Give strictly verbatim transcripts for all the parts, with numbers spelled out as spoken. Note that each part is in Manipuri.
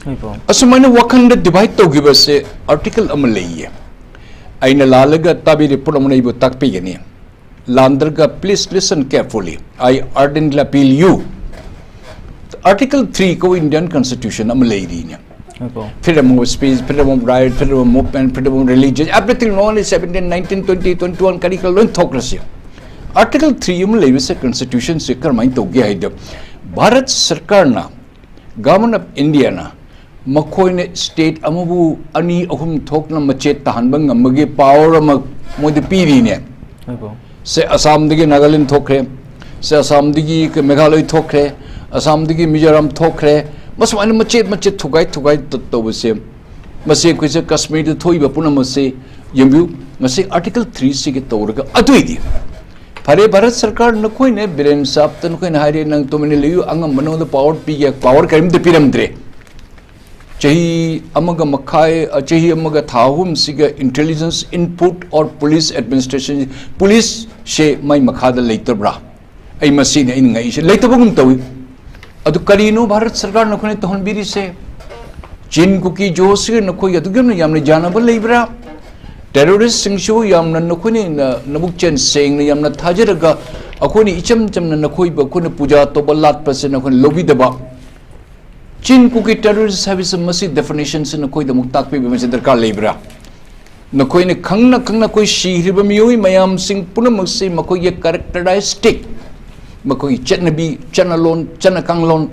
ꯍꯣꯏ ꯄꯣ꯫ ꯑꯁꯨꯃꯥꯏꯅ ꯋꯥꯈꯜꯗ divide ꯇꯧꯈꯤꯕꯁꯦ article ꯑꯃ ꯂꯩꯌꯦ꯫ ꯑꯩꯅ ꯂꯥꯜꯂꯒ ꯇꯥꯕꯤꯔꯤ ꯄꯨꯝꯅꯃꯛꯅ ꯑꯩꯕꯨ ꯇꯥꯛꯄꯤꯒꯅꯤ꯫ ꯂꯥꯟꯗ꯭ꯔꯒ please listen carefully. I ardently appeal you. Article three ꯀꯧꯕ Indian Constitution ꯑꯃ ꯂꯩꯔꯤꯅꯦ꯫ ꯍꯣꯏ ꯄꯣ꯫ Freedom of speech, freedom of right, freedom of movement, freedom of religion, everything known is seventeen, nineteen, twenty, twenty-one ꯀꯔꯤ ꯀꯔꯥ ꯂꯣꯏ ꯊꯣꯛꯈ꯭ꯔꯁꯤ꯫ Article three ꯑꯃ ꯂꯩꯕꯁꯦ Constitution ꯁꯦ ꯀꯔꯝꯍꯥꯏꯅ ꯇꯧꯒꯦ ꯍꯥꯏꯗ, ꯚꯥꯔꯠ ꯁꯔꯀꯥꯔꯅ, Government of India ꯅ ꯃꯈꯣꯏꯅ state ꯑꯃꯕꯨ ꯑꯅꯤ ꯑꯍꯨꯝ ꯊꯣꯛꯅ ꯃꯆꯦꯠ ꯇꯥꯍꯟꯕ ꯉꯝꯕꯒꯤ power ꯑꯃ ꯃꯣꯏꯗ ꯄꯤꯔꯤꯅꯦ꯫ ꯍꯣꯏ ꯄꯣ꯫ ꯁꯦ ꯑꯁꯥꯝꯗꯒꯤ ꯅꯥꯒꯥꯂꯦꯟ ꯊꯣꯛꯈ꯭ꯔꯦ, ꯁꯦ ꯑꯁꯥꯝꯗꯒꯤ ꯃꯦꯘꯥꯂꯣꯏ ꯊꯣꯛꯈ꯭ꯔꯦ, ꯑꯁꯥꯝꯗꯒꯤ ꯃꯤꯖꯣꯔꯥꯝ ꯊꯣꯛꯈ꯭ꯔꯦ꯫ ꯃꯁꯨꯃꯥꯏꯅ ꯃꯆꯦꯠ ꯃꯆꯦꯠ ꯊꯨꯒꯥꯏ ꯊꯨꯒꯥꯏ ꯇ- ꯇꯧꯕꯁꯦ, ꯃꯁꯤ ꯑꯩꯈꯣꯏꯁꯦ ꯀꯥꯁꯃꯤꯔꯗ ꯊꯣꯛꯏꯕ ꯄꯨꯝꯅꯃꯛꯁꯦ ꯌꯦꯡꯕꯤꯌꯨ꯫ ꯉꯁꯤ Article three ꯁꯤꯒꯤ ꯇꯧꯔꯒ ꯑꯗꯨꯏꯗꯤ ꯐꯔꯦ, ꯚꯥꯔꯠ ꯁꯔꯀꯥꯔ ꯅꯈꯣꯏꯅ ꯕꯤꯔꯦꯟ ꯁꯥꯕꯇ ꯅꯈꯣꯏꯅ ꯍꯥꯏꯔꯦ, ꯅꯪ ꯇꯨꯃꯤꯟꯅ ꯂꯩꯌꯨ, ꯑꯉꯝꯕ ꯅꯉꯣꯟꯗ power ꯄꯤꯒꯦ, power ꯀꯔꯤꯝꯇ ꯄꯤꯔꯝꯗ꯭ꯔꯦ꯫ ꯆꯍꯤ ꯑꯃꯒ ꯃꯈꯥꯏ, ꯑ, ꯆꯍꯤ ꯑꯃꯒ ꯊꯥ ꯑꯍꯨꯝꯁꯤꯒ intelligence input or police administration, police ꯁꯦ ꯃꯥꯏ ꯃꯈꯥꯗ ꯂꯩꯇꯕ꯭ꯔꯥ? ꯑꯩ ꯃꯁꯤꯅꯤ ꯑꯩꯅ ꯉꯛꯏꯁꯦ, ꯂꯩꯇꯕꯒꯨꯝ ꯇꯧꯏ꯫ ꯑꯗꯨ ꯀꯔꯤꯅꯣ ꯚꯥꯔꯠ ꯁꯔꯀꯥꯔꯅ ꯑꯩꯈꯣꯏꯅ ꯇꯧꯍꯟꯕꯤꯔꯤꯁꯦ? ꯆꯤꯟ ꯀꯨꯀꯤ ꯖꯣꯁꯤꯒ ꯅꯈꯣꯏꯒ ꯑꯗꯨꯛ ꯌꯥꯝꯅ, ꯌꯥꯝꯅ ꯌꯥꯅꯕ ꯂꯩꯕ꯭ꯔꯥ? Terrorist ꯁꯤꯡꯁꯨ ꯌꯥꯝꯅ ꯅꯈꯣꯏꯅ ꯅ-, ꯅꯕꯨꯛ ꯆꯦꯟ ꯁꯦꯡꯅ ꯌꯥꯝꯅ ꯊꯥꯖꯔꯒ ꯑꯩꯈꯣꯏꯅ ꯏꯆꯝ ꯆꯝꯅ ꯅꯈꯣꯏꯕꯨ ꯑꯩꯈꯣꯏꯅ ꯄꯨꯖꯥ ꯇꯧꯕ ꯂꯥꯠꯄꯁꯦ ꯅꯈꯣꯏꯅ ꯂꯧꯕꯤꯗꯕ꯫ ꯆꯤꯟ ꯀꯨꯀꯤ terrorist ꯍꯥꯏꯕꯁꯤ ꯃꯁꯤ definition ꯁꯤ ꯅꯈꯣꯏꯗ ꯑꯃꯨꯛ ꯇꯥꯛꯄꯤꯕ ꯃꯁꯤ ꯗꯔꯀꯥꯔ ꯂꯩꯕ꯭ꯔꯥ? ꯅꯈꯣꯏꯅ ꯈꯪꯅ ꯈꯪꯅ ꯑꯩꯈꯣꯏ ꯁꯤꯈ꯭ꯔꯤꯕ ꯃꯤꯑꯣꯏ ꯃꯌꯥꯝꯁꯤꯡ ꯄꯨꯝꯅꯃꯛꯁꯤ ꯃꯈꯣꯏꯒꯤ characteristic, ꯃꯈꯣꯏꯒꯤ ꯆꯠꯅꯕꯤ, ꯆꯠꯅꯂꯣꯟ, ꯆꯠꯅ ꯀꯥꯡꯂꯣꯟ,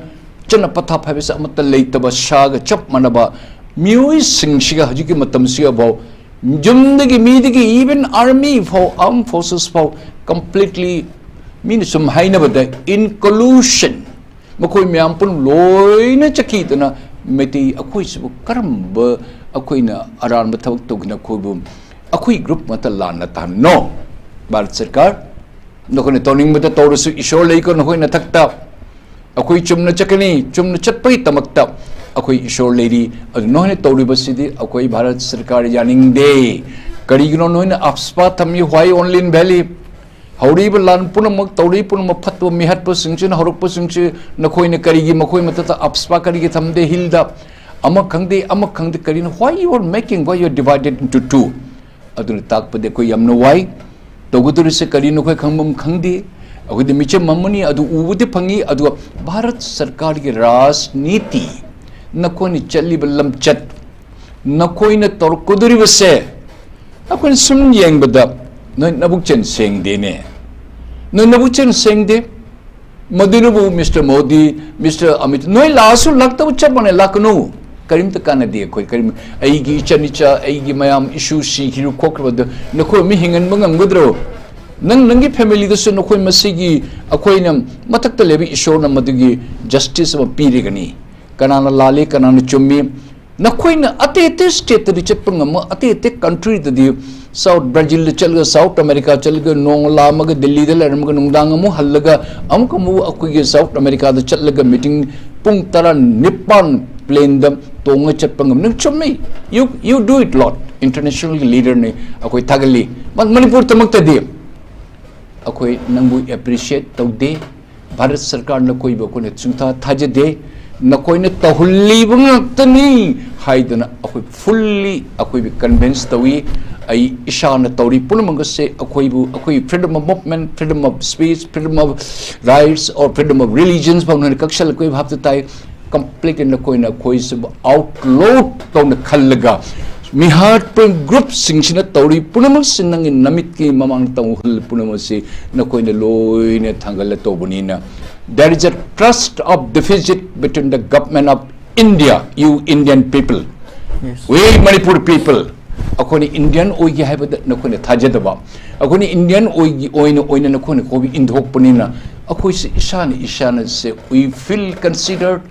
ꯆꯠꯅ ꯄꯊꯥꯞ ꯍꯥꯏꯕꯁꯤ ꯑꯃꯠꯇ ꯂꯩꯇꯕ ꯁꯥꯒ ꯆꯞ ꯃꯥꯟꯅꯕ ꯃꯤꯑꯣꯏꯁꯤꯡꯁꯤꯒ ꯍꯧꯖꯤꯛꯀꯤ ꯃꯇꯝꯁꯤꯒꯐꯥꯎ ꯌꯨꯝꯗꯒꯤ ꯃꯤꯗꯒꯤ even army ꯐꯥꯎ, armed forces ꯐꯥꯎ completely ꯃꯤꯅ ꯁꯨꯝ ꯍꯥꯏꯅꯕꯗ in collusion ꯃꯈꯣꯏ ꯃꯌꯥꯝ ꯄꯨꯝꯅꯃꯛ ꯂꯣꯏꯅ ꯆꯠꯈꯤꯗꯅ ꯃꯩꯇꯩ ꯑꯩꯈꯣꯏꯁꯤꯕꯨ ꯀꯔꯝꯕ ꯑꯩꯈꯣꯏꯅ ꯑꯔꯥꯟꯕ ꯊꯕꯛ ꯇꯧꯗꯅ ꯑꯩꯈꯣꯏꯕꯨ ꯑꯩꯈꯣꯏ group ꯉꯥꯛꯇ ꯂꯥꯟꯅ ꯇꯥꯍꯟꯅꯣ? ꯚꯥꯔꯠ ꯁꯔꯀꯥꯔ ꯅꯈꯣꯏꯅ ꯇꯧꯅꯤꯡꯕꯗ ꯇꯧꯔꯁꯨ ꯏꯁꯣꯔ ꯂꯩꯀꯣ ꯅꯈꯣꯏ ꯅꯊꯛꯇ꯫ ꯑꯩꯈꯣꯏ ꯆꯨꯝꯅ ꯆꯠꯀꯅꯤ, ꯆꯨꯝꯅ ꯆꯠꯄꯒꯤꯗꯃꯛꯇ ꯑꯩꯈꯣꯏ ꯏꯁꯣꯔ ꯂꯩꯔꯤ꯫ ꯑꯗꯨ ꯅꯈꯣꯏꯅ ꯇꯧꯔꯤꯕꯁꯤꯗꯤ ꯑꯩꯈꯣꯏ ꯚꯥꯔꯠ ꯁꯔꯀꯥꯔ ꯌꯥꯅꯤꯡꯗꯦ꯫ ꯀꯔꯤꯒꯤꯅꯣ ꯅꯈꯣꯏꯅ AFSPA ꯊꯝꯃꯤ? Why only in valley? ꯍꯧꯔꯛꯏꯕ ꯂꯥꯟ ꯄꯨꯝꯅꯃꯛ, ꯇꯧꯔꯛꯏ ꯄꯨꯝꯅꯃꯛ, ꯐꯠꯇꯕ ꯃꯤꯍꯠꯄꯁꯤꯡꯁꯤꯅ ꯍꯧꯔꯛꯄꯁꯤꯡꯁꯤ ꯅꯈꯣꯏꯅ ꯀꯔꯤꯒꯤ ꯃꯈꯣꯏ ꯃꯊꯛꯇ AFSPA ꯀꯔꯤꯒꯤ ꯊꯝꯗꯦ? Hill ꯗ ꯑꯃ ꯈꯪꯗꯦ, ꯑꯃ ꯈꯪꯗꯦ, ꯀꯔꯤꯅꯣ? Why you are making, why you are divided into two? ꯑꯗꯨꯅ ꯇꯥꯛꯄꯗꯤ ꯑꯩꯈꯣꯏ ꯌꯥꯝꯅ ꯋꯥꯏ꯫ ꯇꯧꯒꯗꯧꯔꯤꯁꯦ ꯀꯔꯤꯅꯣ ꯑꯩꯈꯣꯏ ꯈꯪꯐꯝ ꯈꯪꯗꯦ꯫ ꯑꯩꯈꯣꯏꯗꯤ ꯃꯤꯆꯝ ꯑꯃꯅꯤ, ꯑꯗꯨ ꯎꯕꯗꯤ ꯐꯪꯉꯤ꯫ ꯑꯗꯨꯒ ꯚꯥꯔꯠ ꯁꯔꯀꯥꯔꯒꯤ ꯔꯥꯖꯅꯤꯇꯤ, ꯅꯈꯣꯏꯅ ꯆꯠꯂꯤꯕ ꯂꯝꯆꯠ, ꯅꯈꯣꯏꯅ ꯇꯧꯔꯛꯀꯗꯧꯔꯤꯕꯁꯦ ꯑꯩꯈꯣꯏꯅ ꯁꯨꯝ ꯌꯦꯡꯕꯗ ꯅꯣꯏ ꯅꯕꯨꯛꯆꯦꯜ ꯁꯦꯡꯗꯦꯅꯦ꯫ ꯅꯣꯏ ꯅꯕꯨꯛꯆꯦꯜ ꯁꯦꯡꯗꯦ꯫ ꯃꯗꯨꯅꯕꯨ Mister Modi, Mister Amit, ꯅꯣꯏ ꯂꯥꯛꯑꯁꯨ ꯂꯥꯛꯇꯕ ꯆꯞ ꯃꯥꯟꯅꯩ, ꯂꯥꯛꯀꯅꯨ꯫ ꯀꯔꯤꯝꯇ ꯀꯥꯟꯅꯗꯦ꯫ ꯑꯩꯈꯣꯏ ꯀꯔꯤꯝ, ꯑꯩꯒꯤ ꯏꯆꯟ ꯏꯆꯥ, ꯑꯩꯒꯤ ꯃꯌꯥꯝ ꯏꯁꯨ ꯁꯤꯈꯤꯕ ꯈꯣꯠꯈꯤꯕꯗ ꯅꯈꯣꯏ ꯃꯤ ꯍꯤꯡꯍꯟꯕ ꯉꯝꯒꯗ꯭ꯔꯣ? ꯅꯪ, ꯅꯪꯒꯤ family ꯗꯁꯨ ꯅꯈꯣꯏ ꯃꯁꯤꯒꯤ ꯑꯩꯈꯣꯏꯅ ꯃꯊꯛꯇ ꯂꯩꯕ ꯏꯁꯣꯔꯅ ꯃꯗꯨꯒꯤ justice ꯑꯃ ꯄꯤꯔꯒꯅꯤ꯫ ꯀꯅꯥꯅ ꯂꯥꯜꯂꯤ, ꯀꯅꯥꯅ ꯆꯨꯝꯃꯤ? ꯅꯈꯣꯏꯅ ꯑꯇꯩ ꯑꯇꯩ state ꯇꯗꯤ ꯆꯠꯄ ꯉꯝꯃꯣꯏ, ꯑꯇꯩ ꯑꯇꯩ country ꯗꯗꯤ, South Brazil ꯗ ꯆꯠꯂꯒ, South America ꯆꯠꯂꯒ, ꯅꯣꯡꯃ ꯂꯥꯛꯑꯝꯃꯒ, ꯗꯤꯜꯂꯤꯗ ꯂꯩꯔꯝꯃꯒ, ꯅꯨꯡꯗꯥꯡ ꯑꯃꯨꯛ ꯍꯜꯂꯒ, ꯑꯃꯨꯛ ꯑꯃꯨꯛ ꯑꯩꯈꯣꯏꯒꯤ South America ꯗ ꯆꯠꯂꯒ meeting ꯄꯨꯡ ꯇꯔꯥ ꯅꯤꯄꯥꯟ plane ꯗ ꯇꯣꯡꯉ ꯆꯠꯄ ꯉꯝꯃꯤ꯫ ꯅꯪ ꯆꯨꯝꯃꯤ꯫ You, you do it lot. International ꯒꯤ leader ꯅꯤ, ꯑꯩꯈꯣꯏ ꯊꯥꯒꯠꯂꯤ꯫ ꯃ-, ꯃꯅꯤꯄꯨꯔꯗꯃꯛꯇꯗꯤ ꯑꯩꯈꯣꯏ ꯅꯪꯕꯨ appreciate ꯇꯧꯗꯦ꯫ ꯚꯥꯔꯠ ꯁꯔꯀꯥꯔ ꯅꯈꯣꯏꯕꯨ ꯑꯩꯈꯣꯏꯅ ꯁꯨꯡꯊꯥ ꯊꯥꯖꯗꯦ꯫ ꯅꯈꯣꯏꯅ ꯇꯧꯍꯜꯂꯤꯕ ꯉꯥꯛꯇꯅꯤ ꯍꯥꯏꯗꯅ ꯑꯩꯈꯣꯏ fully ꯑꯩꯈꯣꯏꯕꯨ convince ꯇꯧꯏ꯫ ꯑꯩ ꯏꯁꯥꯅ ꯇꯧꯔꯤ ꯄꯨꯝꯅꯃꯛ ꯑꯁꯦ ꯑꯩꯈꯣꯏꯕꯨ, ꯑꯩꯈꯣꯏ freedom of movement, freedom of speech, freedom of rights or freedom of religions ꯐꯥꯎꯅ ꯀꯛꯁꯜꯂꯛꯄꯒꯤ ꯚꯥꯞꯇ ꯇꯥꯏ꯫ Completely ꯅꯈꯣꯏꯅ ꯑꯩꯈꯣꯏꯁꯤꯕꯨ outlaw ꯇꯧꯅ ꯈꯜꯂꯒ ꯃꯤꯍꯥꯠꯄ group ꯁꯤꯡꯁꯤꯅ ꯇꯧꯔꯤ ꯄꯨꯝꯅꯃꯛꯁꯤ ꯅꯪꯒꯤ ꯅꯃꯤꯠꯀꯤ ꯃꯃꯥꯡꯗ ꯇꯧꯍꯜꯂꯤ ꯄꯨꯝꯅꯃꯛꯁꯤ ꯅꯈꯣꯏꯅ ꯂꯣꯏꯅ ꯊꯥꯡꯒꯠꯂ ꯇꯧꯕꯅꯤꯅ, there is a trust of deficit between the government of India, you Indian people, Yes. we Manipur people. ꯑꯩꯈꯣꯏꯅ Indian ꯑꯣꯏꯒꯦ ꯍꯥꯏꯕꯗ ꯅꯈꯣꯏꯅ ꯊꯥꯖꯗꯕ, ꯑꯩꯈꯣꯏꯅ Indian ꯑꯣꯏꯒꯤ-, ꯑꯣꯏꯅ, ꯑꯣꯏꯅ ꯅꯈꯣꯏꯅ ꯀꯣꯕꯤ ꯏꯟꯊꯣꯛꯄꯅꯤꯅ ꯑꯩꯈꯣꯏꯁꯦ ꯏꯁꯥꯅ, ꯏꯁꯥꯅ ꯁꯦ we feel considered,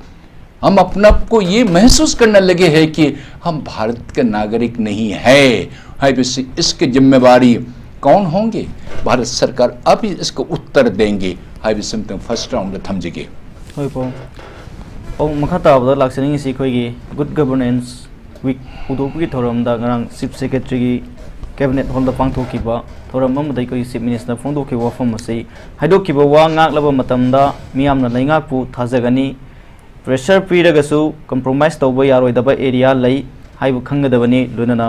हम अपने आप को ये महसूस करने लगे हैं कि हम भारत के नागरिक नहीं है ꯍꯥꯏꯕꯁꯤ, इसकी जिम्मेवारी कौन होंगे? भारत सरकार अभी इसका उत्तर देंगे ꯍꯥꯏꯕꯁꯤ ꯑꯃꯇꯪ first round ꯗ ꯊꯝꯖꯒꯦ꯫ ꯍꯣꯏ ꯄꯥꯎ꯫ ꯄꯥꯎ ꯃꯈꯥ ꯇꯥꯕꯗ ꯂꯥꯛꯆꯅꯤꯡꯉꯤꯁꯤ ꯑꯩꯈꯣꯏꯒꯤ Good Governance Week ꯍꯧꯗꯣꯛꯄꯒꯤ ꯊꯧꯔꯝꯗ ꯉꯔꯥꯡ Chief Secretary ꯒꯤ Cabinet Hall ꯗ ꯄꯥꯡꯊꯣꯛꯈꯤꯕ ꯊꯧꯔꯝ ꯑꯃꯗ ꯑꯩꯈꯣꯏꯒꯤ Chief Minister ꯅ ꯐꯣꯡꯗꯣꯛꯈꯤꯕ ꯋꯥꯐꯝ ꯑꯁꯤ ꯍꯥꯏꯗꯣꯛꯈꯤꯕ ꯋꯥ ꯉꯥꯛꯂꯕ ꯃꯇꯝꯗ ꯃꯤꯌꯥꯝꯅ ꯂꯩꯉꯥꯛꯄꯨ ꯊꯥꯖꯒꯅꯤ꯫ ꯄ꯭ꯔꯦꯁꯔ ꯄꯤꯔꯒꯁꯨ ꯀꯝꯄ꯭ꯔꯣꯃꯥꯏꯁ ꯇꯧꯕ ꯌꯥꯔꯣꯏꯗꯕ ꯑꯦꯔꯤꯌꯥ ꯂꯩ ꯍꯥꯏꯕ ꯈꯪꯒꯗꯕꯅꯤ꯫ ꯂꯣꯏꯅꯅ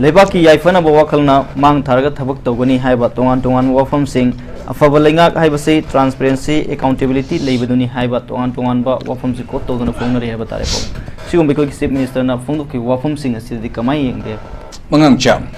ꯂꯩꯕꯥꯛꯀꯤ ꯌꯥꯏꯐꯅꯕ ꯋꯥꯈꯜꯅ ꯃꯥꯡ ꯊꯥꯔꯒ ꯊꯕꯛ ꯇꯧꯒꯅꯤ ꯍꯥꯏꯕ ꯇꯣꯉꯥꯟ ꯇꯣꯉꯥꯟꯕ ꯋꯥꯐꯝꯁꯤꯡ, ꯑꯐꯕ ꯂꯩꯉꯥꯛ ꯍꯥꯏꯕꯁꯤ ꯇ꯭ꯔꯥꯟꯁꯄꯦꯔꯦꯟꯁꯤ, ꯑꯦꯀꯥꯎꯟꯇꯦꯕꯤꯂꯤꯇꯤ ꯂꯩꯕꯗꯨꯅꯤ ꯍꯥꯏꯕ ꯇꯣꯉꯥꯟ ꯇꯣꯉꯥꯟꯕ ꯋꯥꯐꯝꯁꯤ ꯀꯣꯠ ꯇꯧꯗꯨꯅ ꯐꯣꯡꯅꯔꯤ ꯍꯥꯏꯕ ꯇꯥꯔꯦꯀꯣ꯫ ꯁꯤꯒꯨꯝꯕ ꯑꯩꯈꯣꯏꯒꯤ ꯆꯤꯐ ꯃꯤꯅꯤꯁꯇꯔꯅ ꯐꯣꯡꯗꯣꯛꯈꯤꯕ ꯋꯥꯐꯝꯁꯤꯡ ꯑꯁꯤꯗꯤ ꯀꯃꯥꯏꯅ ꯌꯦꯡꯒꯦ? ꯃꯉꯥꯡꯆꯥꯝ,